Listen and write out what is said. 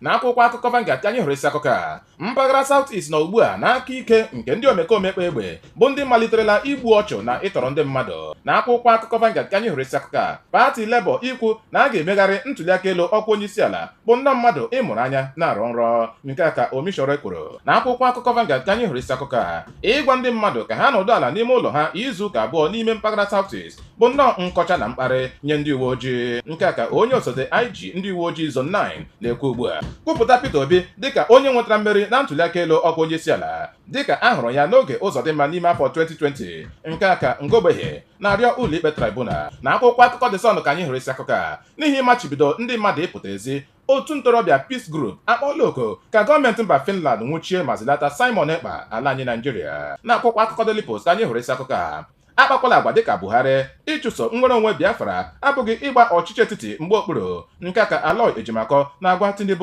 Na akwụkwọ akụkọ Vanguard ka anyị hụrụ isi akụkọ a: Mpaghara South East nọ ugbu a n'aka ike nke ndị omekome kpa egbe, bụ ndị maliterela igbu ọchụ na ịtọrọ ndị mmadụ. Na akwụkwọ akụkọ Vanguard ka anyị hụrụ isi akụkọ a: Pati Labour ikwu na a ga-emegharị ntụliaka elu ọkwa onye isi ala bụ nnọọ mmadụ ịmụrụ anya na-arọ nrọ. Nke a ka Omisore kwuru. Na akwụkwọ akụkọ Vanguard ka anyị hụrụ isi akụkọ a: Ịgwa ndị mmadụ ka ha nọdụ ala n'ime ụlọ ha izu ụka 2 n'ime mpaghara South East bụ nnọọ nkọcha na mkparị nye ndị uwe ojii. Nke a ka onye osote IG ndị uwe ojii Zone 9 na-ekwu ugbu a. Kwupụta Peter Obi dịka onye nwetara mmeri na ntụliaka elu ọkwa onye isi ala dịka a hụrụ ya n'oge Ụzọdịmma n'ime afọ 2020. Nke a ka Ngogbehie na-arịọ ụlọikpe tribunal. Na akwụkwọ akụkọ The Sun ka anyị hụrụ isi akụkọ a: N'ihi machibido ndị mmadụ ịpụta ezi, otu ntorobịa Peace Group akpọọla oku ka gọọmenti mba Finland nwụchie ma zilata Simon Ekpa ala anyị Naijiria. Na akwụkwọ akụkọ Daily Post ka anyị hụrụ isi akụkọ a: Akpakwala agwa dịka Buhari, ịchụso nnwere onwe Biafra abụghị ịgba ọchịchị etiti mgbe okpuru. Nke a ka Aloy Ejimakor na-agwa Tinubu.